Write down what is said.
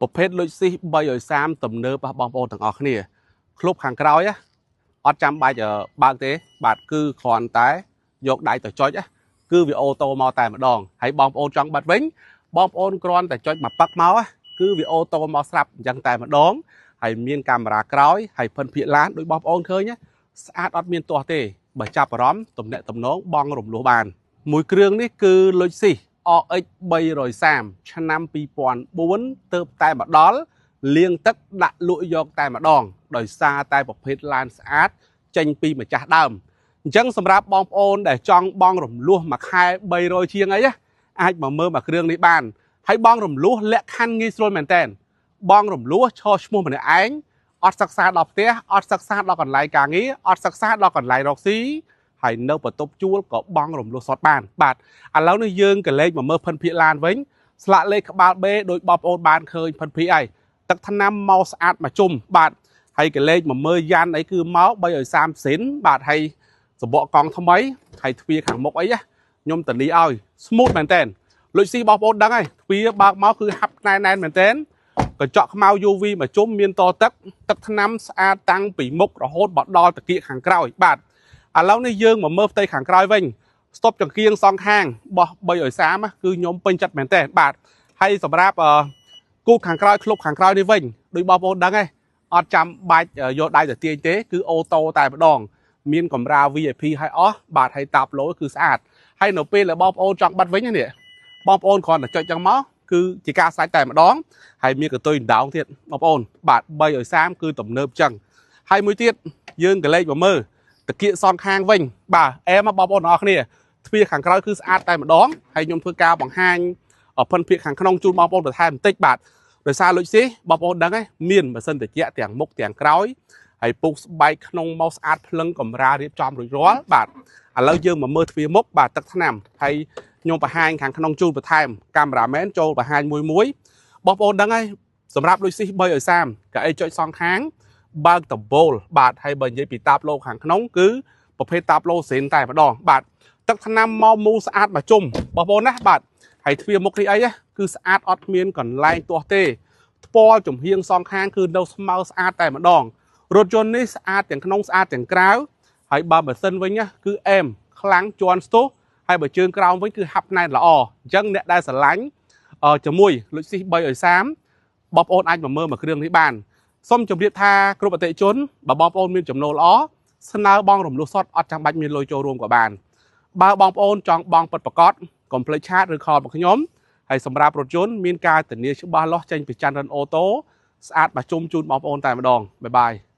ប្រភេទ Lexus 330ទំនើបបងប្អូនទាំងអស់គ្នាក្លុបខាងក្រោយអត់ចាំបាច់បើកទេបាទគឺគ្រាន់តែយកដៃទៅចុចគឺវា auto មកតែម្ដងហើយបងប្អូនចង់បិទវិញបងប្អូនគ្រាន់តែចុចមកប៉ឹកមកគឺវា auto មកស្រាប់អញ្ចឹងតែម្ដងហើយមានកាមេរ៉ាក្រោយហើយភិនភាគឡានដោយបងប្អូនឃើញស្អាតអត់មានទាស់ទេបើចាប់អារម្មណ៍ទំនាក់ទំនងបងរំលោះបានមួយគ្រឿងនេះគឺ Lexus RX 330ឆ្នាំ2004ទៅតែមកដល់លាងទឹកដាក់លក់យកតែម្ដងដោយសារតែប្រភេទឡានស្អាតចេញពីម្ចាស់ដើមអញ្ចឹងសម្រាប់បងប្អូនដែលចង់បងរំលោះមួយខែ300ជាងអីអាចមកមើលមួយគ្រឿងនេះបានហើយបងរំលោះលក្ខខណ្ឌងាយស្រួលមែនតើបងរំលោះឈរឈ្មោះម្នាក់ឯងអត់សិក្សាដល់ផ្ទះអត់សិក្សាដល់កន្លែងការងារអត់សិក្សាដល់កន្លែងរកស៊ីហើយនៅបន្ទប់ជួលក៏បងរំលោះសតបានបាទឥឡូវនេះយើងក៏លេខមកមើលភិនភាគឡានវិញស្លាកលេខក្បាល B ដោយបងប្អូនបានឃើញភិនភាគហើយទឹកថ្នាំមកស្អាតមកជុំបាទហើយកលេខមកមើលយ៉ាន់អីគឺមក330សិនបាទហើយសបកកង់ថ្មីហើយទ្វារខាងមុខអីខ្ញុំតលីឲ្យ smooth មែនតើលុយស៊ីបងប្អូនដឹងហើយទ្វារបើកមកគឺហាប់ណែនណែនមែនតើកញ្ចក់ខ្មៅ UV មកជុំមានតទឹកទឹកថ្នាំស្អាតតាំងពីមុខរហូតមកដល់តាគៀកខាងក្រោយបាទឥឡូវនេះយើងមកមើលផ្ទៃខាងក្រោយវិញស្តុបចង្គៀងសងខាងបោះ330គឺខ្ញុំពេញចិត្តមែនតើបាទហើយសម្រាប់គូខាងក្រោយក្លុបខាងក្រោយនេះវិញដោយបងប្អូនដឹងហើយអត់ចាំបាច់យកដៃទៅទាញទេគឺ auto តែម្ដងមានកម្រាល VIP ឲ្យអស់បាទហើយតាប់ឡូគឺស្អាតហើយនៅពេលដែលបងប្អូនចង់បិទវិញនេះបងប្អូនគ្រាន់តែចុចចឹងមកគឺជាការសាច់តែម្ដងហើយមានកតុយដោងទៀតបងប្អូនបាទ330គឺទំនើបចឹងហើយមួយទៀតយើងកលេចមកមើលតាគៀកសងខាងវិញបាទអែមបងប្អូនទាំងអស់គ្នាទ្វារខាងក្រោយគឺស្អាតតែម្ដងហើយខ្ញុំធ្វើការបង្ហាញភិនភាគខាងក្នុងជូនបងប្អូនបន្ថែមបន្តិចបាទដោយសារលុចស៊ីបងប្អូនដឹងហើយមានម៉ាស៊ីនត្រជាក់ទាំងមុខទាំងក្រោយហើយពុកស្បែកក្នុងមកស្អាតភ្លឹងកម្រាលរៀបចំរួចរាល់បាទឥឡូវយើងមកមើលទ្វារមុខបាទទឹកថ្នាំហើយខ្ញុំបង្ហាញខាងក្នុងជូនបន្ថែមកាមេរ៉ាមែនចូលបង្ហាញមួយមួយបងប្អូនដឹងហើយសម្រាប់លុយស៊ី330កៅអីចុចសងខាងបើកដបូលបាទហើយបើនិយាយពីតាបឡូខាងក្នុងគឺប្រភេទតាបឡូសេនតែម្ដងបាទទឹកថ្នាំមកមូស្អាតមកជុំបងប្អូនណាបាទហើយទ្វារមុខនេះអីគឺស្អាតអត់មានកន្លែងទាស់ទេថ្ពាល់ចំហៀងសងខាងគឺនៅស្មើស្អាតតែម្ដងរថយន្តនេះស្អាតទាំងក្នុងស្អាតទាំងក្រៅហើយបើម៉ាស៊ីនវិញគឺអែមខ្លាំងជន់ស្ទុះហើយបើជើងក្រោមវិញគឺហាប់ណែនល្អអញ្ចឹងអ្នកដែលស្រឡាញ់ជាមួយលុចស៊ី330បងប្អូនអាចមកមើលមួយគ្រឿងនេះបានសូមជម្រាបថាគ្រប់អតិថិជនបើបងប្អូនមានចំណូលល្អស្នើបងរំលោះសតអត់ចាំបាច់មានលុយចូលរួមក៏បានបើបងប្អូនចង់បងពិតប្រាកដកុំភ្លេច chat ឬ call មកខ្ញុំហើយសម្រាប់រថយន្តមានការធានាច្បាស់លាស់ចេញពីច័ន្ទរិនអូតូស្អាតបាជុំជូនបងប្អូនតែម្ដង bye bye.